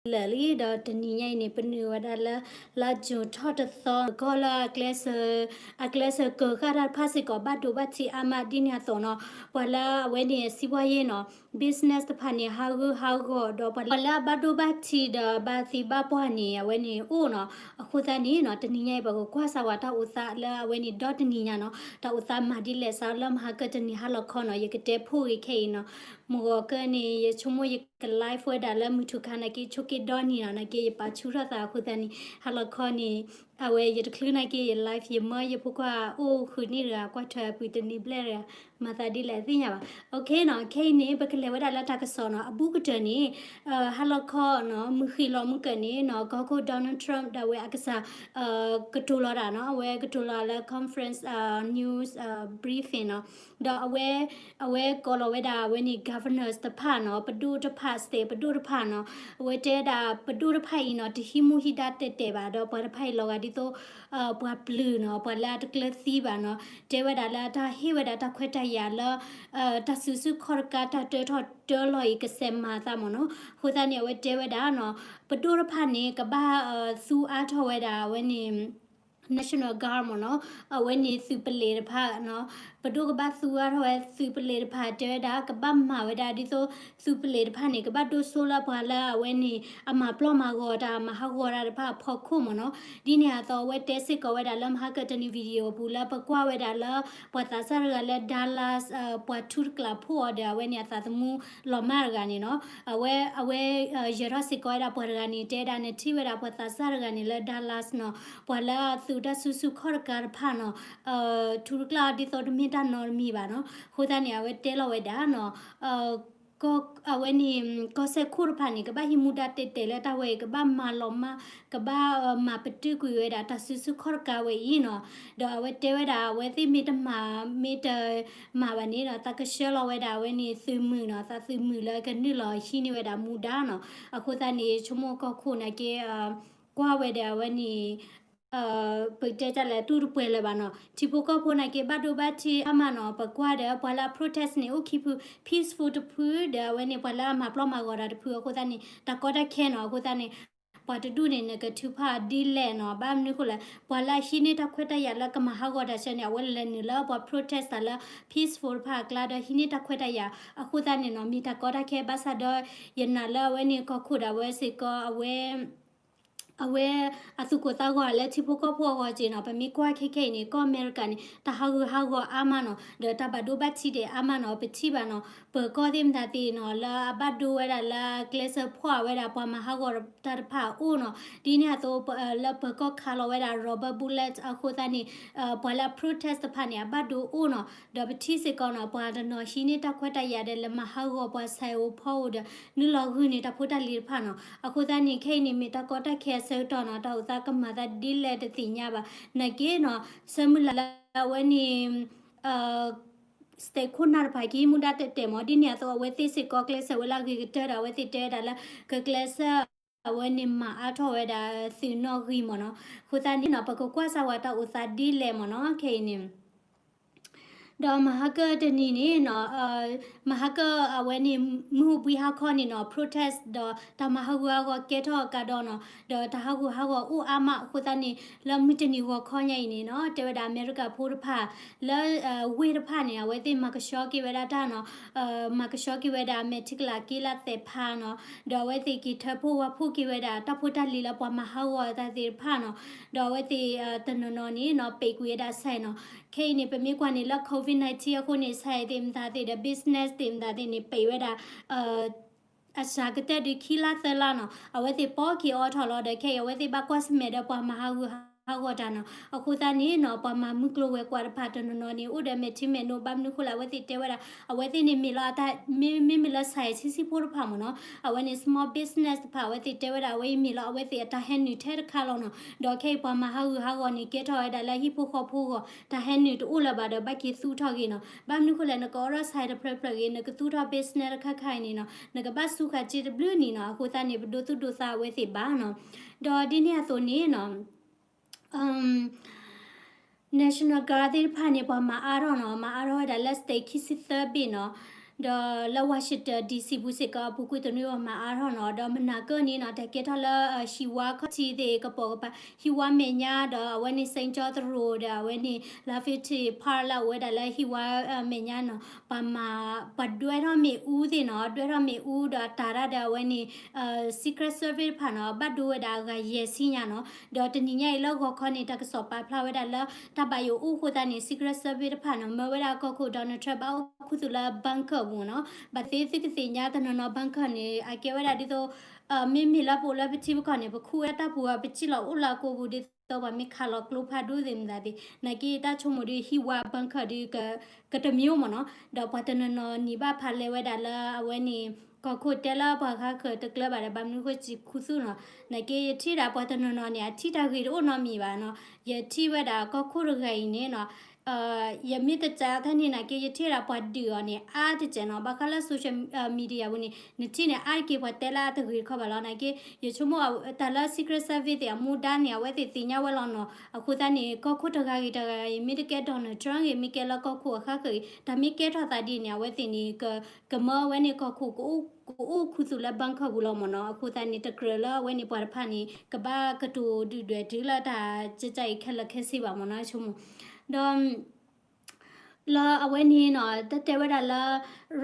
လၢာ်လံ ဒီးတနံၤညါအံၤန့ၣ် ပနုာ်ဝဲဒၣ်လၢ လါယူၤထီၣ်တသီ ကီၢ်လၢအကျဲးစၢး အကျဲးစၢးကၢၤဃာ်တၢ်တဖၣ်စ့ၢ်ကီး ဘၣ်ဒိဘၣ်ထံးအါမးဒ်န့ၣ်အသိးနီၤ ပှၤလၢအဝဲန့ၣ် စံးပှၢ်ယ့ၢ်နီၤ business တဖၣ်န့ၣ် ဟးဂူာ်ဟးဂီၤ ဒီးပှၤလၢအဘၣ်ဒိဘၣ်ထံးဒီးဘၣ်သံဘၣ်ပှၢ်န့ၣ် အဝဲန့ၣ်အိၣ်နီၤ အဃိသတးန့ၣ်နီၤ တနံၤညါအံၤ ပကကွၢ်စၢၤဝဲတၢ်အိၣ်သးလၢအဝဲန့ၣ်ဒီတနံၤညါနီၤ တၢ်အိၣ်သးမၤဒ်လဲၣ်စးလၢမဟါကတနံၤဟါလီၤခီနီၤ ယကတဲဖှိၣ်ဂ့ၤခဲအံၤနီၤ မုၢ်ဂီၤကၢန့ၣ် ယဆိကမိၣ်ယက live ဝဲဒၣ်လၢ မုၢ်ထူၣ်ခါ နာ်က့ ဆိက့ဒီနံၤနီၤ နာ်က့ ယပာ်ဆူၣ်ထီၣ်သးအဃိသတးန့ၣ် ဟါလီၤခီန့ၣ် အဝဲယတချုးနာ်က့ ယ live ယမၢယဖိခွါအိၣ်ဃုာ်န့ၣ်တဂၤ ကွၢ်ထွဲအပုၢ်တနံၤဘျဲၣ်တဂၤ မၤသးဒ်လဲၣ်သ့ၣ်ညါဘၣ် OK နီၤ ခဲအံၤန့ၣ် ပကလဲၤဝဲဒၣ်လၢတၢ်ကစီၣ်နီၤ အဘူးကတၢၢ်န့ၣ် ဟါလီၤခီနီၤ မုၢ်ဃ့ၢ်လီၤမုၢ်ကၢၢ်န့ၣ်နီၤ ကီၢ်ခိၣ် Donald Trump ဒၣ်ဝဲအကစၢ် ကတိၤလီၤတၢ်နီၤ အဝဲကတိၤလီၤလၢ conference news briefing နီၤ ဒီးအဝဲ အဝဲကိးလီၤဝဲဒၣ်အဝဲန့ၣ် governors တဖၣ်နီၤ ပဒိၣ်တဖၣ် state ပဒိၣ်တဖၣ်နီၤ အဝဲတဲဝဲဒၣ်ပဒိၣ်တဖၣ်အံၤနီၤ တဟံးမူဟံးဒါတဲာ်တဲာ်ဘၣ် ဒီးပှၤတဖၣ်အံၤလီၤဂာ်ဒ်သိး ပှၤပျုၢ်နီၤ ပှၤလၢအတကျၢၤသံဘၣ်နီၤ တဲဝဲဒၣ်လၢအတၢ်ဟ့ၣ်ဝဲဒၣ်တၢ်ခွဲးတၢ်ယာ်လၢ တၢ်စုဆူၣ်ခီၣ်တကါ တၢ်တၢထီၣ်တၢလီၤအံၤ ကစဲးမၤအသးမ့ၢ်နီၤ အဃိသတးန့ၣ် အဝဲတဲဝဲဒၣ်နီၤ ပဒိၣ်တဖၣ်န့ၣ် ကဘၣ်သူအါထီၣ်ဝဲဒၣ်အဝဲန့ၣ် National Guard မ့ၢ်နီၤ အဝဲန့ၣ်သုးပလံးတဖၣ်နီၤ ပဒိၣ်ကဘၣ်သူအါထီၣ်ဝဲသုးပလံးတဖၣ် တဲဝဲဒၣ် ကဘၣ်မၤဝဲဒၣ်ဒ်သိး သုးပလံးတဖၣ်န့ၣ် ကဘၣ်ဒိဆိလၢပှၤလၢအဝဲန့ၣ် အမၤပျီမၤဂီၤတၢ် မၤဟးဂီၤတၢ်တဖၣ်အဖီခိၣ်မ့ၢ်နီၤ ဒ်န့ၣ်အသိး အဝဲတဲစ့ၢ်ကီးဝဲဒၣ်လၢမဟါကတနံၤ video အပူၤလၢပကွၢ်ဝဲဒၣ်လၢ ပှၤသးစၢ်တဂၤလၢ Dallas ပှၤထူတကျးဖှိၣ်အီၤဒီး အဝဲန့ၣ်အသးသမူလီၤမၢ်တဂၤန့ၣ်နီၤ အဝဲ အဝဲ ယၢၤထီၣ်စ့ၢ်ကီးဝဲဒၣ်ပှၤတဂၤန့ၣ် တဲဒၣ်နထံၣ်ဝဲဒၣ်ပှၤသးစၢ်တဂၤန့ၣ်လၢ Dallas နီၤ ပှၤလၢအသုးတၢ်စုဆူၣ်ခီၣ်တကါတဖၣ်နီၤ ထူတကျးအီၤဒ်သိးတမ့ၢ်တၢ်နီတမံၤဘၣ်နီၤ အဃိသတးန့ၣ် အဝဲတဲလီၤဝဲဒၣ်နီၤ အဝဲန့ၣ် ကီၢ်စဲၣ်ခိၣ်တဖၣ်န့ၣ် ကဘၣ်ဟံးမူဒါတဲာ်တဲာ်လၢတၢ်ဝဲအံၤ ကဘၣ်မၤလီၤမၢ် ကဘၣ်မၤပတုာ်ကွံာ်ဝဲဒၣ်တၢ်စုဆူၣ်ခီၣ်တကါဝဲအံၤနီၤ ဒီးအဝဲတဲဝဲဒၣ် အဝဲသ့ၣ်မ့ၢ်တမၤ မ့ၢ်တမၤဘၣ်န့ၣ်နီၤ သးကဆှၢလီၤဝဲဒၣ်အဝဲန့ၣ်သုးမုၢ်နီၤ သးသုးမုၢ်လၢကနုာ်လီၤဟံးန့ၢ်ဝဲဒၣ်မူဒါနီၤ အဃိသတးန့ၣ် ဆိကမိၣ်ကီၢ်ခိၣ်နာ်က့ ကွၢ်ဝဲဒၣ်အဝဲန့ၣ် ပတဲတၢ်လဲၣ် တူၢ်တပှဲၤလၢၤဘၣ်နီၤ ထံဖိကီၢ်ဖိနာ်က့ ဘၣ်ဒိဘၣ်ထံးအါမးနီၤ ပကွၢ်ဒီး ပှၤလၢအ protest န့ၣ် အိၣ်ခံဖု peaceful တဖု ဒီးအဝဲန့ၣ် ပှၤလၢအမၤပျီမၤဂီၤတၢ်တဖု အဃိသတးန့ၣ် တၢ်ကီတၢ်ခဲနီၤ အဃိသတးန့ၣ် ပှၤတဒူၣ်န့ၣ် နကထုးဖးဒ်လဲၣ်နီၤ ဘၣ်မနုၤဃိလဲၣ် ပှၤလၢအဟံးန့ၢ်တၢ်ခွဲးတၢ်ယာ်လၢကမၤဟးဂီၤတၢ်ဆၢန့ၣ် အဝဲလဲၤနုာ်လၢပှၤ protest တၢ်လၢ peaceful တဖၣ်အကျါ ဒီးဟံးန့ၢ်တၢ်ခွဲးတၢ်ယာ် အဃိသတးန့ၣ်နီၤ မ့ၢ်တၢ်ကီတၢ်ခဲဘၣ်ဆၣ်ဒီး ယနာ်လၢအဝဲန့ၣ်ကီၢ်ခိၣ်ဒၣ်ဝဲစ့ၢ်ကီး အဝဲ အဝဲအသူၣ်ကိၢ်သးဂီၤလၢထံဖိကီၢ်ဖိအဂီၢ်က့ၤနီၤ ပမ့ၢ်ကွၢ်ခဲခဲအံၤန့ၣ် ကီၢ်အမဲရကၤန့ၣ် တၢ်ဟးဂူာ်ဟးဂီၤအါမးနီၤ ဒီးတၢ်ဘၣ်ဒိဘၣ်ထံးဒံးအါမးနီၤ ပထံၣ်ဘၣ်နီၤ ပၢၤကီၢ်သ့ၣ်မတၤသ့ၣ်နီၤ လၢအဘၣ်ဒိဝဲဒၣ်လၢအကျဲးစၢးဖှီၣ်ဝဲဒၣ်ပှၤမၤဟးဂီၤတၢ်တဖၣ်အအိၣ်နီၤ ဒ်န့ၣ်အသိး လၢပၢၤကီၢ်ခးလီၤဝဲဒၣ် rubber bullet အဃိသတးန့ၣ် ပှၤလၢအ protest တဖၣ်န့ၣ် အဘၣ်ဒိအိၣ်နီၤ ဒီးပထံၣ်စ့ၢ်ကီးနီၤ ပှၤတနီၤဟံးန့ၢ်တၢ်ခွဲးတၢ်ယာ်ဒီးလဲၤမၤဟးဂီၤပှၤဆဲးအိၣ်ဖီအိၣ်ဒီး နုာ်လီၤဂုာ်န့ၢ်တၢ်ဖိတၢ်လံၤတဖၣ်နီၤ အဃိသတးန့ၣ် ခဲအံၤန့ၣ်မ့ၢ်တၢ်ကီတၢ်ခဲအဆၢကတီၢ်နီၤ တၢ်အိၣ်သးကမၤသးဒ်လဲၣ်တသ့ၣ်ညါဘၣ် နာ်က့နီၤ ဆၢမုၢ်လၢ်လၢအဝဲန့ၣ် state ခိၣ်နၢ်တဖၣ်ကဟံးမူဒါတဲာ်တဲာ်မး ဒ်န့ၣ်အသိး အဝဲသ့ၣ်စ့ၢ်ကီးကျဲးစၢးဝဲလၢအဂ့ၤကတၢၢ်ဒီး အဝဲသ့ၣ်တဲဝဲဒၣ်လၢ ကကျဲးစၢး အဝဲန့ၣ်မၤအါထီၣ်ဝဲဒၣ်သုးနီၣ်ဂံၢ်မ့ၢ်နီၤ အဃိသတးန့ၣ်နီၤ ပကကွၢ်စၢ်ဝဲတၢ်အိၣ်သးဒ်လဲၣ်မ့ၢ်နီၤ ခဲအံၤန့ၣ် ဒီးမဟါကတနံၤန့ၣ်နီၤ မဟါကအဝဲန့ၣ် မုၢ်ဘှံးဟါခီန့ၣ်နီၤ protest ဒီးတၢ်မၤဟးဂူာ်ဟးဂီၤကဲထီၣ်ကဒီးနီၤ ဒီးတၢ်ဟးဂူာ်ဟးဂီၤအိၣ်အါမးအဃိသတးန့ၣ် လၢမုၢ်တနံၤဂီၤခီညါအံၤန့ၣ်နီၤ တဲဝဲဒၣ်အမဲရကၤဖိတဖၣ် လၢ ဝ့ၢ်တဖၣ်န့ၣ် အဝဲသ့ၣ်မၤကဆှီက့ၤဝဲဒၣ်တၢ်နီၤ မၤကဆှီက့ၤဝဲဒၣ်အမဲာ်ထံကလၤက့လၢသဲးဖးနီၤ ဒီးအဝဲသ့ၣ်က့ၤထၢဖှိၣ်ဝါဖှိၣ်က့ၤဝဲဒၣ်တၢ်ဖိတၢ်လံၤလၢပှၤမၤဟးဂီၤတၢ်သ့ၣ်တဖၣ်နီၤ ဒီးအဝဲသ့ၣ်တနီၤနီၤန့ၣ်နီၤ ပံာ်ကွံာ်ဝဲဒၣ် sign နီၤ ခဲအံၤန့ၣ် ပမ့ၢ်ကွၢ်န့ၣ်လၢ COVID nineteen အဃိန့ၣ် sign သ့ၣ်မတၤသ့ၣ်ဒီး business သ့ၣ်မတၤသ့ၣ်န့ၣ် ပံာ်ဝဲဒၣ် အစှၤကတၢၢ်ဒုးခံလါသၢလါနီၤ အဝဲသ့ၣ်ပိာ်က့ၤအီထီၣ်လီၤဒီး ခဲအံၤအဝဲသ့ၣ်ဘၣ်ကွၢ်ဆၢၣ်မဲာ်ဒီးပှၤမၤဟးဂူာ်ဟးဂီၤတၢ်နီၤ အဃိသတးန့ၣ်နီၤ ပှၤမၤမုၢ်ကျိၤဝဲၤကွာ်တဖၣ်တနီၤနီၤန့ၣ် အိၣ်ဒီးမဲာ်ထံမဲာ်နိ ဘၣ်မနုၤဃိလဲၣ် အဝဲသ့ၣ်တဲဝဲဒၣ် အဝဲသ့ၣ်န့ၣ်မ့ၢ်လီၤ မ့မ့ၢ်လၢ sign ဆံးဆံးဖိတဖၣ်မ့ၢ်နီၤ အဝဲန့ၣ် small business တဖၣ် အဝဲသ့ၣ်တဲဝဲဒၣ် အဝဲအံၤမ့ၢ်လီၤ အဝဲသ့ၣ်အတၢ်ဟဲနုာ်ထဲတခါလီၤနီၤ ဒီးခဲအံၤပှၤမၤဟးဂူာ်ဟးဂီၤန့ၣ် ကဲထီၣ်ဝဲဒၣ်လၢဟံၣ်ဖိဃီဖိအဂီၢ် တၢ်ဟဲနုာ်တအိၣ်လၢၤဘၣ်ဒီး ဘၣ်က့ၤသူၣ်ထီၣ်က့ၤနီၤ ဘၣ်မနုၤဃိလဲၣ် နကအီထီၣ် sign တဖျၢၣ်ဖျၢၣ်ဂ့ၤ နကသူၣ်ထီၣ် business တခါခါအံၤန့ၣ်နီၤ နကဘၣ်စူးဃာ်စ့တဘျုးနံၣ်နီၤ အဃိသတးန့ၣ် ပဒိသူၣ်ဒိသးအဝဲသ့ၣ်ဘၣ်နီၤ ဒီးဒ်န့ၣ်အသိးန့ၣ်နီၤ National Guard သ့ၣ်တဖၣ်န့ၣ် ပှၤမၤအါထီၣ်နီၤ မၤအါထီၣ်ဝဲဒၣ်လၢ state ခံဆံသၢဘ့ၣ်နီၤ ဒီးလၢ Washington D C ပူၤစ့ၢ်ကီး အပူၤကွံာ်တနွံအီၤမၤအါထီၣ်နီၤ, ဒီးမနၤကၢၢ်န့ၣ်နီၤ တၢ်ကဲထီၣ်လၢဟံၣ်ဝါခီၣ်ထံးသ့ၣ် ကပိာ်ကပၤ ဟံၣ်ဝါမဲာ်ညါ ဒီးအဝဲန့ၣ် Saint George သရိာ်ဒီး အဝဲန့ၣ် Lafayette Park လၢအဝဲဒၣ်လၢဟံၣ်ဝါမဲာ်ညါနီၤ ပှၤမၤ ပှၤဒွဲထီၣ်မ့ၣ်အူသ့ၣ်နီၤ, ဒွဲထီၣ်မ့ၣ်အူဒီးအတၢ်တၢ်ဒီးအဝဲန့ၣ် Secret Service တဖၣ်နီၤ ဘၣ်ဒိဝဲဒၣ်အဂၤယဲၢ်ဆံညါနီၤ, ဒီးတနံၤညါအံၤလၢဂီၤခီန့ၣ် တၢ်ကစီၣ်ပာ်ဖျါဝဲဒၣ်လၢ တၢ်ဘၣ်ယိၣ်အိၣ်အဃိသတးန့ၣ် Secret Service တဖၣ်နီၤ မၢဝဲဒၣ်ကီၢ်ခိၣ် Donald Trump ဘၣ်အိၣ်ခူသူၣ်လၢ bunker ပူၤမ့ၢ်နီၤ, ဘၣ်သ့ၣ်သုကသ့ၣ်ညါတနီၤနီၤ bunker န့ၣ် အကဲဝဲဒၣ်ဒ်သိး မ့မ့ၢ်လၢပအိၣ်လၢပထံပကီၢ်န့ၣ် ပခူၣ်ဝဲဒၣ်တၢ်ပူၤအပစံၣ်လီၤအိၣ်လၢအကိာ်ပူၤ ဒ်သိးပှၤမ့ၢ်ခးလီၤကျိဖးဒိၣ်သ့ၣ်မတၤသ့ၣ် နာ်က့တၢ်ဆိကမိၣ်ဒီးဟံၣ်ဝါ bunker ဒီး ကတမံၤမ့ၢ်နီၤ, ဒီးပှၤတနီၤနီၤန့ၣ်ဘၣ်ဖးလဲဝဲဒၣ်လၢအဝဲန့ၣ် ကီၢ်ခိၣ်တဲလၢပှၤဃါဃၢၤတကျၢၤဘၣ်ဒီး ဘၣ်မနုၤဃိစံးခူသူၣ်နီၤ, နာ်က့ယထံၣ်ဒၣ်ပှၤတနီၤနီၤန့ၣ် အထံၣ်တၢ်ဂ့ၢ်တအိၣ်နီတမံၤဘၣ်နီၤ, ယထံၣ်ဝဲဒၣ်ကီၢ်ခိၣ်တဂၤအံၤန့ၣ်နီၤ ယမ့ၢ်တစးထီၣ်န့ၣ် နာ်က့ယထံၣ်ဝဲဒၣ်ပှၤဒုးအီၤန့ၣ် အါတစဲးနီၤ, ဘၣ်ဃးလၢ social media ပူၤန့ၣ် နထံၣ်န့ၣ် အါတက့ၢ်ပှၤတဲလၢအတဂ့ၤတခီဘၣ်လီၤ, နာ်က့ ယဆိကမိၣ်တၢ်လၢ Secret Service သ့ၣ်အမူဒါန့ၣ် အဝဲသ့ၣ်သ့ၣ်ညါဝဲလီၤနီၤ, အဃိသတးန့ၣ် ကီၢ်ခိၣ်တဂၤဂ့ၤတဂၤဂ့ၤ မ့ၢ်တကဲ Donald Trump ဂ့ၤ မ့ၢ်ကဲလၢကီၢ်ခိၣ်အဃါဃၢၤဂ့ၤ တၢ်မ့ၢ်ကဲထီၣ်သးဒ်န့ၣ် အဝဲသ့ၣ်န့ၣ် ကမၢဝဲန့ၣ်ကီၢ်ခိၣ် ကအိၣ်ခူသူၣ်လၢ bunker ပူၤလီၤမ့ၢ်နီၤ, အဃိသတးန့ၣ် တကြၢးလၢအဝဲန့ၣ်ပှၤတဖၣ်န့ၣ် ကဘၣ်ကတိၤဒုၣ်ဒွဲၣ်တုၤလၢတၢ်ကကအံၤခဲလၢာ်ခဲဆ့ဘၣ်မ့ၢ်နီၤ ဆိကမိၣ်, ဒီး လၢအဝဲန့ၣ်နီၤ တၢ်တဲဝဲဒၣ်လၢ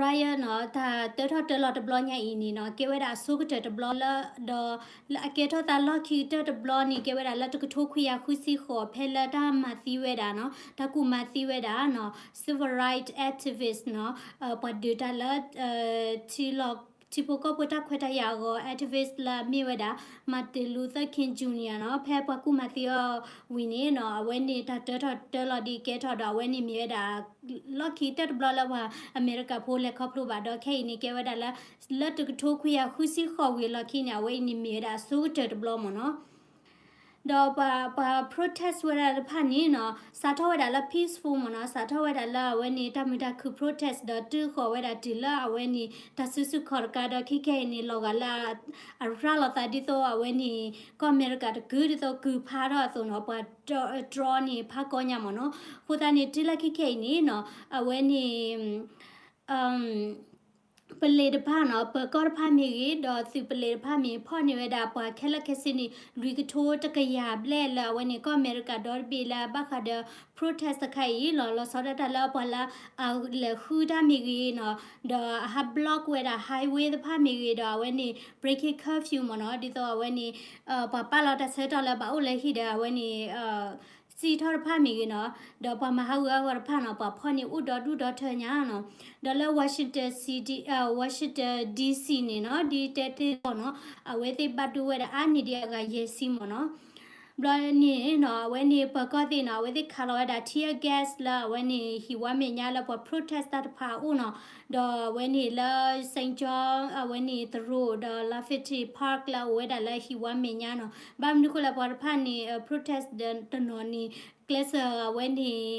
riot နီၤ တၢ်တၢထီၣ်တၢလီၤတဘျီညါအံၤန့ၣ်နီၤ ကဲဝဲဒၣ်အဆိကတၢၢ်တဘျီလၢ ဒီးလၢအကဲထီၣ်သးလီၢ်ခံကတၢၢ်တဘျီန့ၣ် ကဲဝဲဒၣ်လၢတကထိခွံကယၤဃုဆံဃိး ဖဲလၢတၢ်မၤသံဝဲဒၣ်နီၤ တၢ်ကူၣ်မၤသံဝဲဒၣ်နီၤ civil rights activist နီၤ ပှၤဒုးတၢ်လၢ ထံလီၤ ထံဖိကီၢ်ဖိတၢ်ခွဲးတၢ်ယာ်အဂီၢ် activist လၢအမ့ၢ်ဝဲဒၣ် Martin Luther King Junior နီၤ ဖဲပှၤကူၣ်မၤသံအီၤဝံၤန့ၣ်နီၤ အဝဲန့ၣ်တၢ်တၢထီၣ်တၢလီၤဒ်ကဲထီၣ်ဒီး အဝဲန့ၣ်မ့ၢ်ဝဲဒၣ် လီၢ်ခံကတၢၢ်တဘျီလၢပှၤအမဲရကၤဖိလဲၤခီဖျိဘၣ်ဒီး ခဲအံၤန့ၣ်ကဲဝဲဒၣ်လၢ လၢတကထိခွံကယၤဃုဆံဃိးဝံၤအလီၢ်ခံန့ၣ် အဝဲအံၤန့ၣ်မ့ၢ်ဝဲဒၣ်အဆိကတၢၢ်တဘျီမ့ၢ်နီၤ ဒီးပှၤ ပှၤ protest ဝဲဒၣ်တဖၣ်န့ၣ်နီၤ စးထီၣ်ဝဲဒၣ်လၢ peaceful မ့ၢ်နီၤ စးထီၣ်ဝဲဒၣ်လၢအဝဲန့ၣ် တၢ်မုာ်တၢ်ခုၣ် protest ဒီးတုၤဃီၤဝဲဒၣ်တုၤလၢအဝဲန့ၣ် တၢ်စုဆူၣ်ခီၣ်တကးဒီး ခဲခဲအံၤန့ၣ် လီၤဂာ်လၢ အရၤလီၤသးဒ်သိးအဝဲန့ၣ် ကီၢ်အမဲရကၤတကုာ်ဒ်သိးကုာ်ဖးထီၣ်အသိးနီၤ ပှၤတြီန့ၣ်ဖးကီညါမ့ၢ်နီၤ အဃိသတးန့ၣ် တုၤလၢခဲခဲအံၤန့ၣ်နီၤ အဝဲန့ၣ် ပလံၤတဖၣ်နီၤ ပၢၤကီၢ်တဖၣ်မ့ၢ်ဂ့ၤ ဒီးသုးပလံၤတဖၣ်မ့ၢ် ဖီၣ်န့ၢ်ဝဲဒၣ်ပှၤခဲလၢာ်ခဲဆ့န့ၣ် လွံၢ်ကထိတကယၤဘျဲၣ်လၢအဝဲန့ၣ် ကီၢ်အမဲရကၤဒီတဘ့ၣ်လၢဘၣ်ဃးဒီး protest တခါအံၤလီၤ လီၤဆီဒၣ်တၢ်လၢပှၤလၢအလဲၤဃုတၢ်မ့ၢ်ဂ့ၤနီၤ ဒီးအဟး block ဝဲဒၣ် highway တဖၣ်မ့ၢ်ဂ့ၤ ဒီးအဝဲန့ၣ် breaking curfew မ့ၢ်နီၤ ဒ်သိးအဝဲန့ၣ် ပှၤပာ်လီၤတၢ်ဆၢကတီၢ်လၢဘၣ်အိၣ်လၢဟံၣ်ဒီးအဝဲန့ၣ် စံၣ်ထီၣ်တဖၣ်မ့ၢ်ဂ့ၤနီၤ ဒီးပှၤမၤဟးဂူာ်ဟးဂီၤတဖၣ်နီၤ ပှၤဖီၣ်န့ၢ်အိၣ်ဒီဒူၣ်ဒီထၢညါနီၤ ဒီးလၢ Washington City Washington D C န့ၣ်နီၤ ဒ်တဲတ့ၢ်အီၤနီၤ အဝဲသ့ၣ်ဘၣ်ဒိဝဲဒၣ်အါန့ၢ်ဒံးအဂၤယဲၢ်ဆံမ့ၢ်နီၤ ဘျီန့ၣ်နီၤ အဝဲန့ၣ်ပၢၤကီၢ်သ့ၣ်နီၤ အဝဲသ့ၣ်ခးလီၤဝဲဒၣ် tear gas လၢအဝဲန့ၣ်ဟံၣ်ဝါမဲာ်ညါလၢပှၤ protest တၢ်တဖၣ်အအိၣ်နီၤ ဒီးအဝဲန့ၣ်လၢ Saint George အဝဲန့ၣ်သရိာ်ဒီး Lafayette Park လၢအအိၣ်ဝဲဒၣ်လၢဟံၣ်ဝါမဲာ်ညါနီၤ ဘၣ်မနုၤဃိလၢပှၤတဖၣ်န့ၣ် protest တနီၤန့ၣ် ကျဲးစၢးအဝဲန့ၣ်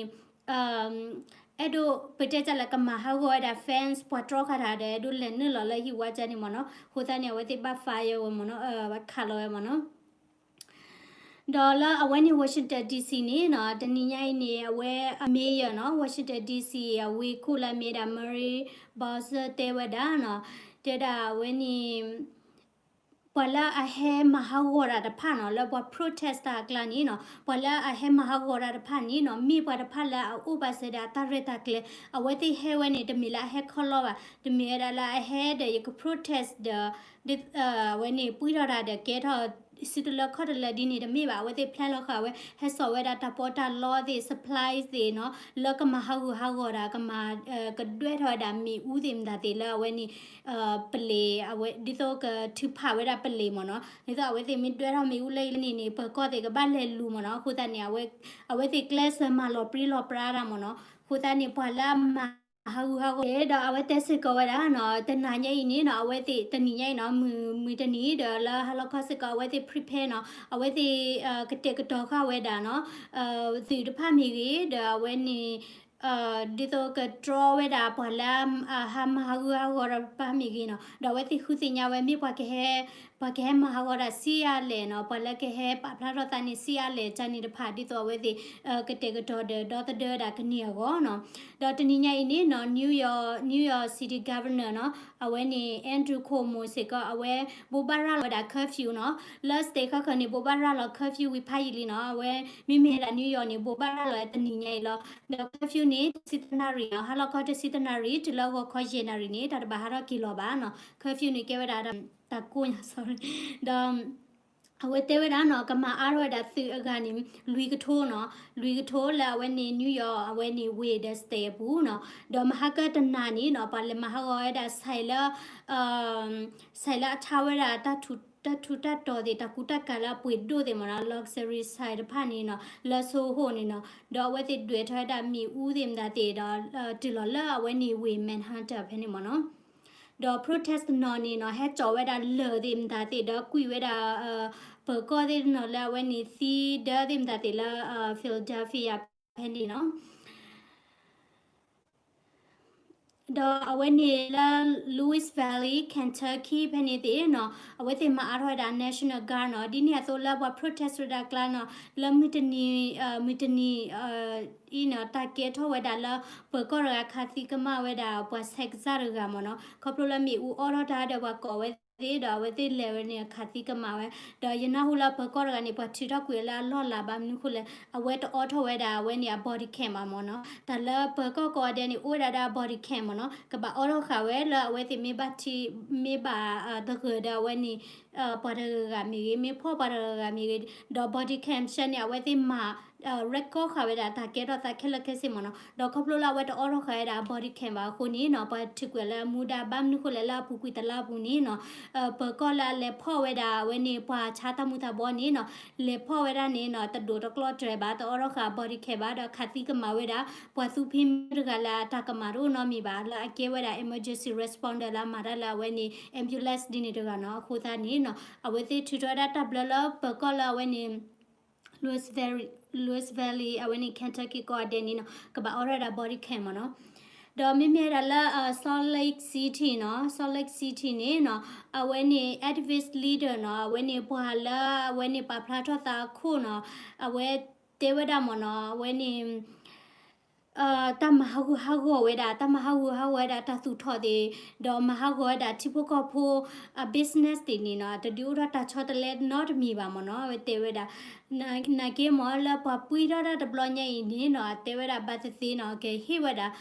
အဲၣ်ဒိးပတဲတၢ်လၢကမၤဟးဂီၤဝဲဒၣ် fence ပှၤတြီဃာ်တၢ်ဒီး အဲၣ်ဒိးလဲၤနုာ်လီၤလၢဟံၣ်ဝါကၢန့ၣ်မ့ၢ်နီၤ အဃိသတးန့ၣ် အဝဲသ့ၣ်ဘၣ် fire ဝဲမ့ၢ်နီၤ ဘၣ်ခးလီၤဝဲမ့ၢ်နီၤ ဒီးလၢအဝဲန့ၣ် Washington D C န့ၣ်နီၤ တနံၤညါအံၤန့ၣ် အဝဲအ mayor နီၤ Washington D C အဝ့ၢ်ခိၣ်လၢအမ့ၢ်ဒၣ် Muriel Bowser တဲဝဲဒၣ်နီၤ တဲဒၣ်အဝဲန့ၣ် ပှၤလၢအဟဲမၤဟးဂီၤတၢ်တဖၣ်နီၤ လၢပှၤ protest တၢ်အကျါန့ၣ်နီၤ ပှၤလၢအဟဲမၤဟးဂီၤတၢ်တဖၣ်န့ၣ်နီၤ မ့ၢ်ပှၤတဖၣ်လၢအအိၣ်ဘၣ်စၢၤဒၣ်တၢ်ရဲၣ်တၢ်ကျဲၤ အဝဲသ့ၣ်ဟဲဝဲန့ၣ် တမ့ၢ်လၢအဟဲခီလီဘၣ် တမ့ၢ်ဝဲဒၣ်လၢအဟဲဒီးယက protest ဒီး အဝဲန့ၣ်ပှံၢ်ထီၣ်တၢ်ဒီးကဲထီၣ် စုတလၢခီၣ်တလၢဒ်န့ၣ်တမ့ၢ်ဘၣ် အဝဲသ့ၣ် plan လီၤဃာ်ဝဲ ဟဲစိာ်ဝဲဒၣ်တၢ်ပီးတၢ်လီသ့ၣ် supplies သ့ၣ်နီၤ လၢကမၤဟးဂူာ်ဟးဂီၤတၢ် ကမၤ ကဒွဲထီၣ်ဝဲဒၣ်မ့ၣ်အူသ့ၣ်မတၤသ့ၣ်လၢအဝဲန့ၣ် ပလံၤ အဝဲ ဒ်သိးကထုးဖးဝဲဒၣ်ပလံၤမ့ၢ်နီၤ ဒ်သိးအဝဲသ့ၣ်မ့ၢ်ဒွဲထီၣ်မ့ၣ်အူလၢအံၤန့ၣ်န့ၣ် ပၢၤကီၢ်သ့ၣ်ကဘၣ်လဲၤလူၤမ့ၢ်နီၤ အဃိသတးန့ၣ် အဝဲသ့ၣ်ကျဲးစၢးမၤလီၤပြံလီၤပြါတၢ်မ့ၢ်နီၤ အဃိသတးန့ၣ် ပှၤလၢအမၤဟးဂူာ်ဟးဂီၤ ဒီးအဝဲတဲစ့ၢ်ကီးဝဲဒၣ်နီၤ တနၤညါအံၤန့ၣ်နီၤ အဝဲသ့ၣ်တနံၤညါအံၤနီၤ မုၢ် မုၢ်တနံၤဒီးလၢဟါလီၤခီစ့ၢ်ကီး အဝဲသ့ၣ် prepare နီၤ အဝဲသ့ၣ် ကတဲာ်ကတီၤဃာ်ဝဲဒၣ်နီၤ သုးတဖၣ်မ့ၢ်ဂ့ၤ ဒီးအဝဲန့ၣ် ဒ်သိးကတြီဝဲဒၣ်ပှၤလၢအဟးမၤဟးဂူာ်ဟးဂီၤတၢ်တဖၣ်မ့ၢ်ဂ့ၤနီၤ ဒီးအဝဲသ့ၣ်ဃုသ့ၣ်ညါဝဲမ့ၢ်ပှၤကဟဲ ပှၤကဟဲမၤဟးဂီၤဒၣ်ဆံးအါလဲၣ်နီၤ, ပှၤလၢကဟဲပာ်ဖျါထီၣ်သးန့ၣ်ဆံးအါလဲၣ် ကန့ၣ်တဖၣ် ဒ်သိးအဝဲသ့ၣ် ကတဲာ်ကတီၤဒီးဒီသဒၢဒၣ်ကန့ၢ်အဂီၢ်နီၤ. ဒီးတနံၤညါအံၤန့ၣ်နီၤ New York, New York City Governor နီၤ, အဝဲန့ၣ် Andrew Cuomo စ့ၢ်ကီး အဝဲဘိးဘၣ်ရၤလီၤဝဲဒၣ် curfew နီၤ, လၢ state ခီခီန့ၣ် ဘိးဘၣ်ရၤလီၤ curfew ဝံၤဖးယံာ်လံနီၤ, အဝဲမ့မ့ၢ်ဝဲဒၣ် New York န့ၣ် ဘိးဘၣ်ရၤလီၤဝဲတနံၤညါအံၤလီၤ. ဒီး curfew န့ၣ် တဆံတနၣ်ရံၣ်နီၤ, ဟါလီၤခီတဆံတနၣ်ရံၣ် တုၤလၢဂီၤခီယဲၢ်နၣ်ရံၣ်န့ၣ် တၢ်တဘၣ်ဟးထီၣ်က့ၤလီၤဘၣ်နီၤ, curfew န့ၣ်ကဲဝဲဒၣ် တၢ်ကိၢ်ညါ sorry, ဒီး အဝဲတဲဝဲဒၣ်နီၤ ကမၤအါထီၣ်ဝဲဒၣ်သုးအဂၤန့ၣ် လွံၢ်ကထိနီၤ, လွံၢ်ကထိလၢအဝဲန့ၣ် New York အဝဲန့ၣ်ဝ့ၢ်ဒီး state အပူၤနီၤ, ဒီးမဟါကတနၤန့ၣ်နီၤ ပှၤလဲၤမၤဟးဂီၤဝဲဒၣ် ဆိုင်လၢ ဆိုင်လၢအထါဝဲဒၣ် တၢ်ထူးတၢ်တီၤသ့ၣ် တၢ်ကူတၢ်ကၤလၢအပှ့ၤဒိၣ်သ့ၣ်မ့ၢ်နီၤ, luxury ဆိုင်တဖၣ်န့ၣ်နီၤ လၢ Soho န့ၣ်နီၤ, ဒီးအဝဲသ့ၣ်ဒွဲၣ်ထီၣ်ဝဲဒၣ်မ့ၣ်အူသ့ၣ်မတၤသ့ၣ်ဒီး တုၤလီၤလၢအဝဲန့ၣ်ဝ့ၢ် Manhattan ဖဲန့ၣ်မ့ၢ်နီၤ. ဒီး protest တနီၤန့ၣ်နီၤ ဟဲကၠီးဝဲဒၣ်လၢၢ်သ့ၣ်မတၤသ့ၣ် ဒီးကွံာ်ဝဲဒၣ် ပၢၤကီၢ်သ့ၣ်တနီၤလၢအဝဲန့ၣ်သံဒၢသ့ၣ်မတၤသ့ၣ်လၢ Philadelphia ဖဲန့ၣ်နီၤ. ဒီးအဝဲန့ၣ်လၢ Louisville Kentucky ဖဲန့ၣ်သ့ၣ်နီၤ အဝဲသ့ၣ်မၤအါထီၣ်ဝဲဒၣ် National Guard နီၤ, ဒ်န့ၣ်အသိးလၢပှၤ protest ဝဲဒၣ်ကျါနီၤ လၢမုၢ်တနံၤ မုၢ်တနံၤ အံၤနီၤ တၢ်ကဲထီၣ်ဝဲဒၣ်လၢ ပၢၤကီၢ်တဂၤခးသံကမၣ်ဝဲဒၣ်ပှၤဆဲးကစၢ်တဂၤမ့ၢ်နီၤ, ခီဖျိလၢမ့ၣ်အူအီၣ်ထီၣ်တၢ်ဒီးပှၤကိးဝဲသ့ၣ်ဒီး အဝဲသ့ၣ်လဲၤဝဲန့ၣ်ခးသံကမၣ်ဝဲ, ဒီးယနၢ်ဟူလၢပၢၤကီၢ်တဂၤန့ၣ် ပှၤထုးထီၣ်ကွံာ်လၢအလီၢ်လၤဘၣ်မနုၤဃိလဲၣ် အဝဲတအိးထီၣ်ဝဲဒၣ်အဝဲန့ၣ်အ body cam ဘၣ်မ့ၢ်နီၤ, တၢ်လၢပၢၤကီၢ်ကိးဂၤဒဲးန့ၣ် အိၣ်ဝဲဒၣ်ဒီး body cam မ့ၢ်နီၤ, ကဘၣ်အိးထီၣ်ဃာ်ဝဲလၢအဝဲသ့ၣ်မ့ၢ်ဘၣ်ထံ မ့ၢ်ဘၣ်တဂၢၢ်ဒီးအဝဲန့ၣ် ပှၤတဂၤဂၤမ့ၢ်ဂ့ၤ မ့ၢ်ဖီၣ်ပှၤတဂၤဂၤမ့ၢ်ဂ့ၤ, ဒီး body cam ဆဲန့ၣ် အဝဲသ့ၣ်မၤ record ဃာ်ဝဲဒၣ်တၢ်ကဲထီၣ်သးခဲလၢာ်ခဲဆ့မ့ၢ်နီၤ, ဒီးခီဖျိလၢအဝဲတအိးထီၣ်ဃာ်ဝဲဒၣ် body cam ဘၣ်အဃိန့ၣ်နီၤ ပှၤထုးကွံာ်လၢအမူဒါဘၣ်မနုၤဃိလဲၣ်လၢအပူၤကွံာ်တလါအပူၤန့ၣ်နီၤ, ပၢၤကီၢ်လၢအလဲၤဖီၣ်ဝဲဒၣ်အဝဲန့ၣ် ပှၤဆါတၢ်မူၤတၢ်ဘှီန့ၣ်နီၤ, လဲၤဖီၣ်ဝဲဒၣ်န့ၣ်နီၤ တဒိးတကျီတြဲၤဘၣ် တအိးထီၣ်ဃာ် body cam ဘၣ် ဒီးခးသံကမၣ်ဝဲဒၣ် ပှၤသူဖံမတဂၤလၢအတၢ်ကမၣ် တအိၣ်နီတမံၤဘၣ် လၢအကဲဝဲဒၣ် emergency responder လၢအမၤတၢ်လၢအဝဲန့ၣ် ambulance ဒ်န့ၣ်တဂၤနီၤ, အဃိသတးန့ၣ်နီၤ အဝဲသ့ၣ်ထုးထီၣ်ဝဲဒၣ်တၢ်ဘျၢလၢပၢၤကီၢ်လၢအဝဲန့ၣ် Louisville, Louisville အဝဲန့ၣ် Kentucky ကိးဂၤဒဲးန့ၣ်နီၤ ကဘၣ်အိးထီၣ်ဝဲဒၣ် body cam မ့ၢ်နီၤ, ဒီးမ့မ့ၢ်ဝဲဒၣ်လၢ Salt Lake City နီၤ, Salt Lake City န့ၣ်နီၤ အဝဲန့ၣ် activist leader နီၤ အဝဲန့ၣ်ပှၤလၢအဝဲန့ၣ်ပာ်ဖျါထီၣ်သးအခိၣ်နီၤ အဝဲတဲဝဲဒၣ်မ့ၢ်နီၤ အဝဲန့ၣ် တၢ်မၤဟးဂူာ်ဟးဂီၤဝဲဒၣ် တၢ်မၤဟးဂူာ်ဟးဂီၤဝဲဒၣ်တၢ်သူၣ်ထီၣ်သ့ၣ် ဒီးမၤဟးဂီၤဝဲဒၣ်ထံဖိကီၢ်ဖိအ business သ့ၣ်န့ၣ်နီၤ တဒုးအိၣ်ထီၣ်တၢ်ဆီတလဲနီတမံၤဘၣ်မ့ၢ်နီၤ အဝဲတဲဝဲဒၣ် နာ်က့မ့ၢ်လၢပှၤပှံထီၣ်တၢ်တဘျီညါအံၤန့ၣ်နီၤ တဲဝဲဒၣ်ဘၣ်သ့ၣ်သ့ၣ်နီၤ ကဟ့ၣ်ဝဲဒၣ်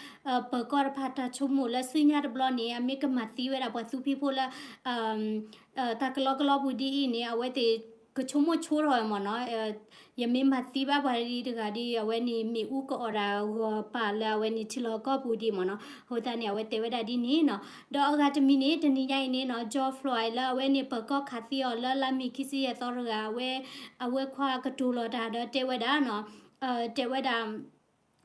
ပၢၤကီၢ်တဖၣ်တၢ်ဆိကမိၣ်လၢဆူညါတဘျီန့ၣ် အမ့ၢ်ကမၤသံဝဲဒၣ်ပှၤသူဖံဖိလၢ တၢ်ကလီကလီပူၤဒ်အံၤန့ၣ် အဝဲသ့ၣ်ကဆိကမိၣ်ဆိထီၣ်ဝဲမ့ၢ်နီၤ ယမ့ၢ်မၤသံဘၣ်ပှၤဒ်တဂၤဒီး အဝဲန့ၣ်မ့ၣ်အူကအီၣ်တၢ်ဂီၤပာ်လၢအဝဲန့ၣ်ထံလီၤကီၢ်ပူၤဒ်မ့ၢ်နီၤ အဃိသတးန့ၣ် အဝဲတဲဝဲဒၣ်ဒ်န့ၣ်နီၤ ဒီးအဂၤတမံၤန့ၣ် တနံၤညါအံၤန့ၣ်နီၤ George Floyd လၢအဝဲန့ၣ်ပၢၤကီၢ်ခးသံအီၤလၢလါမ့ၤခံဆံယဲၢ်သီတဂၤ အဝဲ အဝဲခွါကတိၤလီၤတၢ်ဒီးတဲဝဲဒၣ်နီၤ တဲဝဲဒၣ်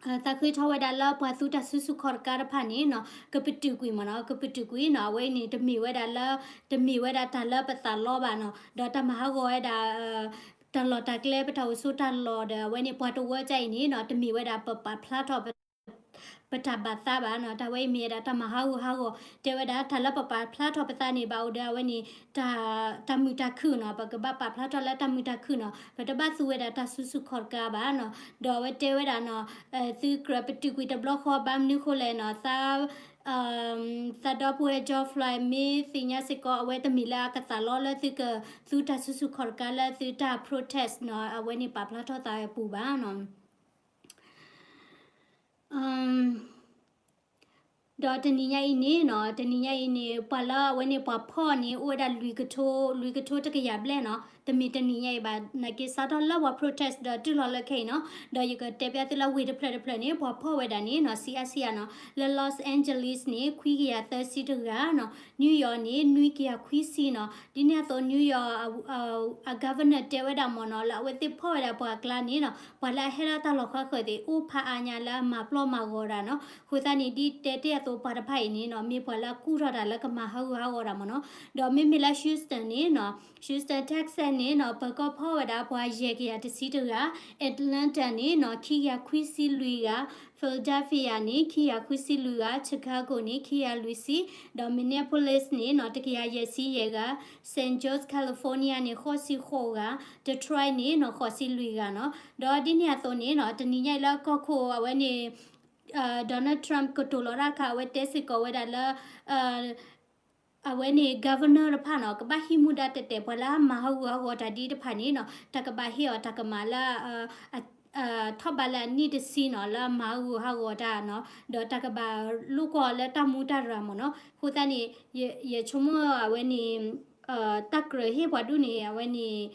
သးဃ့ထီၣ်ဝဲဒၣ်လၢပှၤသူတၢ်စုဆူၣ်ခီၣ်တကါတဖၣ်န့ၣ်နီၤ ကပတုာ်ကွံာ်မ့ၢ်နီၤ ကပတုာ်ကွံာ်နီၤ အဝဲအံၤန့ၣ် တမ့ၢ်ဝဲဒၣ်လၢ တမ့ၢ်ဝဲဒၣ်တၢ်လၢပသးလီဘၣ်နီၤ ဒီးတၢ်မၤဟးဂီၤဝဲဒၣ် တၢ်လီၢ်တၢ်ကျဲ ပတၢ်အိၣ်ဆိးတၢ်လီၢ်ဒီး အဝဲန့ၣ်ပှၤတဝၢကါအံၤန့ၣ်နီၤ တမ့ၢ်ဝဲဒၣ်ပပာ်ဖျါထီၣ် ပတၢ်ဘၣ်သးဘၣ်နီၤ တၢ်ဝဲအံၤမ့ၢ်ဝဲဒၣ်တၢ်မၤဟးဂူာ်ဟးဂီၤ တဲဝဲဒၣ်တၢ်လၢပပာ်ဖျါထီၣ်ပသးန့ၣ် ဘၣ်အိၣ်ဒီးအဝဲန့ၣ် တၢ်မုာ်တၢ်ခုၣ်နီၤ ပကဘၣ်ပာ်ဖျါထီၣ်လၢတၢ်မုာ်တၢ်ခုၣ်နီၤ ပတဘၣ်သူဝဲဒၣ်တၢ်စုဆူၣ်ခီၣ်တကါဘၣ်နီၤ ဒီးအဝဲတဲဝဲဒၣ်နီၤ သုကြၢးပတုာ်ကွံာ်တဘျီဃီဘၣ်မနုၤဃိလဲၣ်နီၤ သး သးဒီပုၢ်ဝဲၢ် George Floyd မ့ၢ်သ့ၣ်ညါစ့ၢ်ကီး အဝဲတမ့ၢ်လၢအကသးလီလၢသုက သုတၢ်စုဆူၣ်ခီၣ်တကါလၢသုတၢ် protest နီၤ အဝဲန့ၣ်ပာ်ဖျါထီၣ်သးဝဲပူၤဘၣ်နီၤ ဒီးတနံၤညါအံၤန့ၣ်နီၤ တနံၤညါအံၤန့ၣ် ပှၤလၢအဝဲန့ၣ်ပှၤဖီၣ်န့ၣ် အိၣ်ဝဲဒၣ်လွံၢ်ကထိ လွံၢ်ကထိတကယၤဘျဲၣ်နီၤ တမ့ၢ်တနံၤညါအံၤဘၣ် နာ်က့စးထီၣ်လၢပှၤ protest ဒီးတုၤလီၤလၢခဲအံၤနီၤ ဒီးယကတဲပျးသုလၢဝ့ၢ်တဖျၢၣ်တဖျၢၣ်န့ၣ် ပှၤဖီၣ်ဝဲဒၣ်န့ၣ်နီၤ ဆံးအါဆံးအါနီၤ လၢ Los Angeles န့ၣ် ခွံကယၤသၢဆံတဂၤနီၤ New York န့ၣ် နွံကယၤခွံဆံနီၤ ဒ်န့ၣ်အသိး New York အ governor တဲဝဲဒၣ်မ့ၢ်နီၤ လၢအဝဲသ့ၣ်ဖီၣ်ဝဲဒၣ်ပှၤအကျါန့ၣ်နီၤ ပှၤလၢအဟဲလၢတၢ်လီၢ်ဃါဃၢၤသ့ၣ် အိၣ်ဖးအါညါလၢအမၤပျီမၤဂီၤဒၣ်နီၤ အဃိသတးန့ၣ် ဒ်တဲတ့ၢ်အသိး ပှၤတဖၣ်အံၤန့ၣ်နီၤ မ့ၢ်ပှၤလၢအကူၣ်ထီၣ်တၢ်လၢကမၤဟးဂူာ်ဟးဂီၤတၢ်မ့ၢ်နီၤ. ဒီးမ့မ့ၢ်လၢ Houston န့ၣ်နီၤ Houston Texas န့ၣ်နီၤ ပၢၤကီၢ်ဖီၣ်ဝဲဒၣ်ပှၤယဲၢ်ကယၤတဆံတဂၤ, Atlanta န့ၣ်နီၤ ခံကယၤခွံဆံလွံၢ်ဂၤ, Philadelphia န့ၣ် ခံကယၤခွံဆံလွံၢ်ဂၤ, Chicago န့ၣ် ခံကယၤလွံၢ်ဆံ, ဒီး Minneapolis န့ၣ်နီၤ တကယၤယဲၢ်ဆံယဲၢ်ဂၤ, San Jose California န့ၣ် ဃိးဆံဃိးဂၤ, Detroit န့ၣ်နီၤ ဃိးဆံလွံၢ်ဂၤနီၤ. ဒီးဒ်န့ၣ်အသိးန့ၣ်နီၤ တနံၤညါအံၤလၢကီၢ်ခိၣ်အဝဲန့ၣ် Donald Trump ကတိၤလီၤတၢ်အခါ အဝဲတဲစ့ၢ်ကီးဝဲဒၣ်လၢ အဝဲန့ၣ် governor တဖၣ်နီၤ ကဘၣ်ဟံးမူဒါတဲာ်တဲာ် ပှၤလၢအမၤဟးဂူာ်ဟးဂီၤတၢ်ဒ်တဖၣ်န့ၣ်နီၤ တၢ်ကဘၣ်ဟ့ၣ်အီၤတၢ်ကမၣ်လၢ ထီၣ်ဘးလၢအနံၣ်တဆံနီၤ လၢအမၤဟးဂူာ်ဟးဂီၤတၢ်နီၤ ဒီးတၢ်ကဘၣ်လိၣ်ကွီၢ်အီၤလၢတၢ်မူတၢ်ရၤမ့ၢ်နီၤ. အဃိသတးန့ၣ် ယဆိကမိၣ်အဝဲန့ၣ် တၢ်ကြၢးဟ့ၣ်ပှၤဒူၣ်န့ၣ် အဝဲန့ၣ်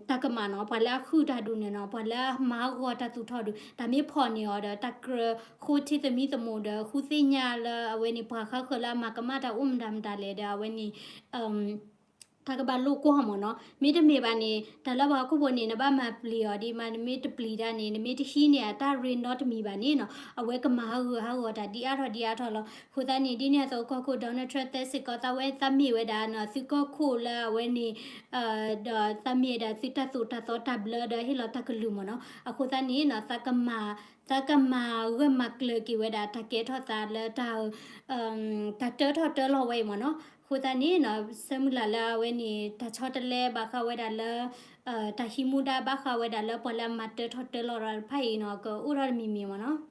တၢ်ကမၣ်နီၤ ပှၤလၢအဃုတၢ်ဒူၣ်န့ၣ်နီၤ ပှၤလၢအမၤဟးဂီၤတၢ်သူၣ်ထီၣ်ဒူၣ် တၢ်မ့ၢ်ဖီၣ်န့ၢ်အီၤဒီး တၢ်ကြၢးဃိထံသမံသမိးဒီး ဃုသ့ၣ်ညါလၢအဝဲန့ၣ် ပှၤဃါဃၢၤလၢအမၤကမၣ်တၢ်အိၣ်မတၤမတၤလဲၣ်ဒီး အဝဲန့ၣ် တၢ်ကဘၣ်လိၣ်ကွီၢ်မ့ၢ်နီၤ. မ့တမ့ၢ်ဘၣ်န့ၣ် တၢ်လၢပှၤဟီၣ်ခိၣ်ဖိန့ၣ် နဘၣ်မၤပျံၤအီၤဒ်မး နမ့ၢ်တပျံၤတၢ်န့ၣ် နမ့ၢ်တဟံးန့ၢ်အတၢ်ရ့နီတမံၤဘၣ်န့ၣ်နီၤ အဝဲကမၤဟးဂူာ်ဟးဂီၤတၢ်ဒ်အါထီၣ်ဒ်အါထီၣ်လီၤ. အဃိသတးန့ၣ် ဒ်န့ၣ်အသိးကီၢ်ခိၣ် Donald Trump တဲစ့ၢ်ကီးသးဝဲသးမ့ၢ်ဝဲဒၣ်နီၤ သုကီၢ်ခိၣ်လၢအဝဲန့ၣ် ဒီးသးမ့ၢ်ဝဲဒၣ်သုတၢ်သိၣ်တၢ်သီတၢ်ဘျၢဒီးဟ့ၣ်လီၤတၢ်ကလုၢ်မ့ၢ်နီၤ. အဃိသတးန့ၣ်နီၤ သးကမၤ သးကမၤဂၢၢ်မၤကျၢၤက့ၤဝဲဒၣ်တၢ်ကဲထီၣ်သးလၢတၢ် တၢ်တၢထီၣ်တၢလီၤဝဲအံၤမ့ၢ်နီၤ. အဃိသတးန့ၣ်နီၤ ဆၢမုၢ်လၢ်လၢအဝဲန့ၣ် တၢ်ဆီတလဲဘၣ်ဃးဝဲဒၣ်လၢ တၢ်ဟံးမူဒါဘၣ်ဃးဝဲဒၣ်လၢပှၤလၢအမၤတၢထီၣ်တၢလီၤတၢ်တဖၣ်အံၤနီၤ ကအိၣ်ထီၣ်တမံၤမံၤမ့ၢ်နီၤ.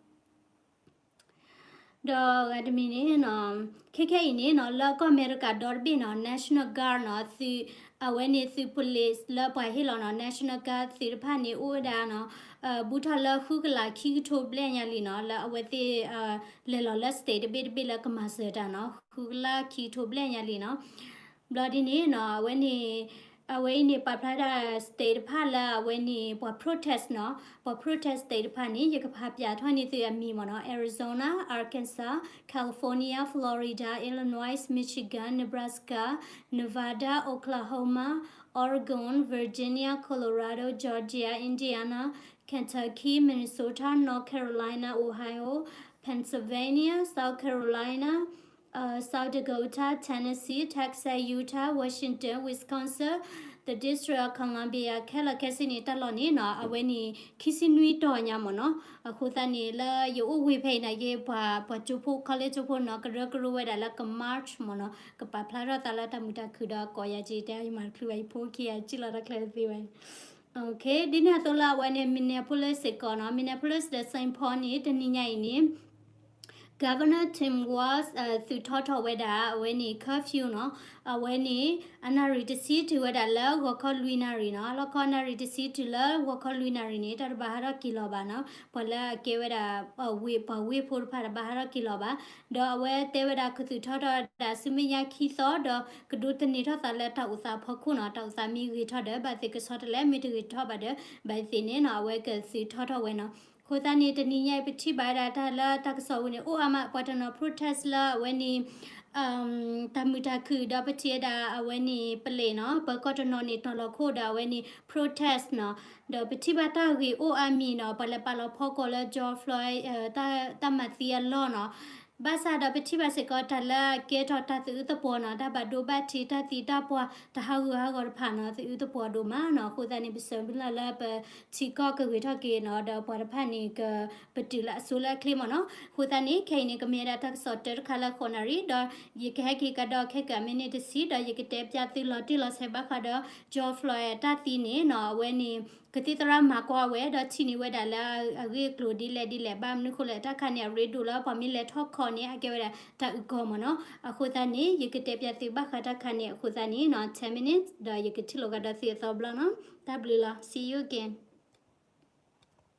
ဒီးဂၤတမံၤန့ၣ်နီၤ ခဲခဲအံၤန့ၣ်နီၤ လၢကီၢ်အမဲရကၤဒီတဘ့ၣ်နီၤ National Guard နီၤ သုး အဝဲန့ၣ်သုး police လၢပှၤဟ့ၣ်လီၤနီၤ National Guard သုးတဖၣ်န့ၣ် အိၣ်ဝဲဒၣ်နီၤ ဘူးထီၣ်လၢဃုကလးခံကထိဘျဲၣ်ညါလံနီၤ လၢအဝဲသ့ၣ် လဲၤလီၤလၢ state တဘ့ၣ်တဘ့ၣ်လၢကမၤစၢၤတၢ်နီၤ ဃုကလးခံကထိဘျဲၣ်ညါလံနီၤ. ဘျီဒ်န့ၣ်နီၤ အဝဲန့ၣ် အဝဲအံၤန့ၣ် ပာ်ဖျါဒၣ် state တဖၣ်လၢအဝဲန့ၣ် ပှၤ protest နီၤ ပှၤ protest state တဖၣ်န့ၣ် ယကဖးပၠးထီၣ်န့ၢ်သုအမံၤမ့ၢ်နီၤ Arizona, Arkansas, California, Florida, Illinois, Michigan, Nebraska, Nevada, Oklahoma, Oregon, Virginia, Colorado, Georgia, Indiana, Kentucky, Minnesota, North Carolina, Ohio, Pennsylvania, South Carolina, South Dakota, Tennessee, Texas, Utah, Washington, Wisconsin, the District of Columbia ခဲလၢာ်ခဲဆ့န့ၣ် တၢ်လီၢ်န့ၣ်နီၤ အဝဲန့ၣ် ခံဆံနွံတီၤညါမ့ၢ်နီၤ. အဃိသတးန့ၣ် လၢယအိၣ်ဝ့ၢ်ဖဲအံၤန့ၣ် ယပှၤ ပှၤကၠိဖိ college ကၠိဖိနီၤ ကရၢကရိဝဲဒၣ်လၢက march မ့ၢ်နီၤ ကပာ်ဖျါထီၣ်သးလၢတၢ်မုာ်တၢ်ခုၣ်ဒီးကိးယၤက့ၤတဲ ယမၤတချုးဘၣ် ယဖိခံဂၤ ယစံၣ်လီၤတၢ်ချၢသ့ဝဲ ဒ်န့ၣ်အသိးလၢအဝဲန့ၣ် Minneapolis စ့ၢ်ကီးနီၤ Minneapolis ဒီး Saint Paul န့ၣ် တနံၤညါအံၤန့ၣ် Governor Tim Walz သုးထီထီၣ်ဝဲဒၣ် အဝဲန့ၣ် curfew နီၤ အဝဲန့ၣ် အနၣ်ရံၣ်တဆံတုၤဝဲဒၣ်လၢဂီၤခီလွံၢ်နၣ်ရံၣ်နီၤ လီခီအနၣ်ရံၣ်တဆံတုၤလၢဂီၤခီလွံၢ်နၣ်ရံၣ်န့ၣ် တၢ်တဘၣ်ဟးထီၣ်က့ၤလီၤဘၣ်နီၤ ပှၤလၢအကဲဝဲဒၣ် ဝ့ၢ် ပှၤဝ့ၢ်ဖိတဖၣ်တဘၣ်ဟးထီၣ်က့ၤလီၤဘၣ် ဒီးအဝဲတဲဝဲဒၣ်ကသုးထီထီၣ်ဝဲဒၣ်ဆူမဲာ်ညါခံသီ ဒီးကဒိးသန့ၤထီၣ်သးလၢတၢ်အိၣ်သးအဖီခိၣ်နီၤ တၢ်အိၣ်သးမ့ၢ်ဂ့ၤထီၣ်ဒီး ဘၣ်သ့ၣ်ကဆီတလဲ မ့ၢ်တဂ့ၤထီၣ်ဘၣ်ဒီး ဘၣ်သ့ၣ်န့ၣ်နီၤ အဝဲကသုးထီထီၣ်ဝဲနီၤ. အဃိသတးန့ၣ် တနံၤညါအံၤပထံၣ်ဘၣ်ဝဲဒၣ်တၢ်လၢတၢ်ကစီၣ်ပူၤန့ၣ် အိၣ်အါမး ပှၤတနီၤ protest လၢအဝဲန့ၣ် တၢ်မုာ်တၢ်ခုၣ်ဒီးပထံၣ်ဝဲဒၣ်အဝဲန့ၣ် ပလံးနီၤ ပၢၤကီၢ်တနီၤန့ၣ် တီၤလီၤခိၣ်ဒီးအဝဲန့ၣ် protest နီၤ ဒီးပထံၣ်ဘၣ်တၢ်ဂ့ၢ်အိၣ်အါမံၤနီၤ ပှၤလဲၤပာ်လီၤဖီကွီၤလၢ George Floyd တၢ်မၤသံအလီၢ်နီၤ ဘၣ်ဆၣ်ဒီးပထံၣ်ဘၣ်စ့ၢ်ကီးတၢ်လၢအကဲထီၣ်တၢ်သးအုးသပှီၤနီၤ တၢ်ဘၣ်ဒိဘၣ်ထံး တၢ်သံတၢ်ပှၢ် တၢ်ဟးဂူာ်ဟးဂီၤတဖၣ်နီၤ သးအုးသပှီၤဒိၣ်မးနီၤ အဃိသတးန့ၣ် ပဆၢမုၢ်လၢ်လၢပထံကီၢ်ကဂ့ၤထီၣ်က့ၤနီၤ ဒီးပှၤတဖၣ်န့ၣ် ကပတုာ်လၢအဆိလၢအချ့မ့ၢ်နီၤ. အဃိသတးန့ၣ် ခဲအံၤန့ၣ် ကမ့ၢ်ဝဲဒၣ်တၢ်ကစီၣ်တၢတခါလၢဃိးနၣ်ရံၣ် ဒီးယကဟဲက့ၤကဒီးခဲကနံၣ်အမံးနံးတဆံ ဒီးယကတဲပၠးသုလီၤတံၢ်လီၤဆဲးဘၣ်ဃးဒီး George Floyd တၢ်သံန့ၣ်နီၤ အဝဲန့ၣ် ကသံၣ်သရၣ်မၤကွၢ်ဝဲ ဒီးထံၣ်န့ၢ်ဝဲဒၣ်လၢအဂ့ၢ်အကျိၤဒ်လဲၣ်ဒ်လဲၣ် ဘၣ်မနုၤဃိလဲၣ် တၢ်ခါန့ၣ် အရ့ဒိၣ်လၢပှၤမ့ၢ်လဲၤထီၣ်ခီန့ၣ် အကဲဝဲဒၣ်တၢ်အုၣ်ကီၤမ့ၢ်နီၤ. အဃိသတးန့ၣ် ယကတဲပၠးသုဘၣ်ဃးတၢ်ခါန့ၣ် အဃိသတးန့ၣ်နီၤ ten minutes ဒီးယကထံၣ်လိာ်ကဒီးသုအသီဘျီနီၤ. တၢ်ဘျုးလီၤ see you again.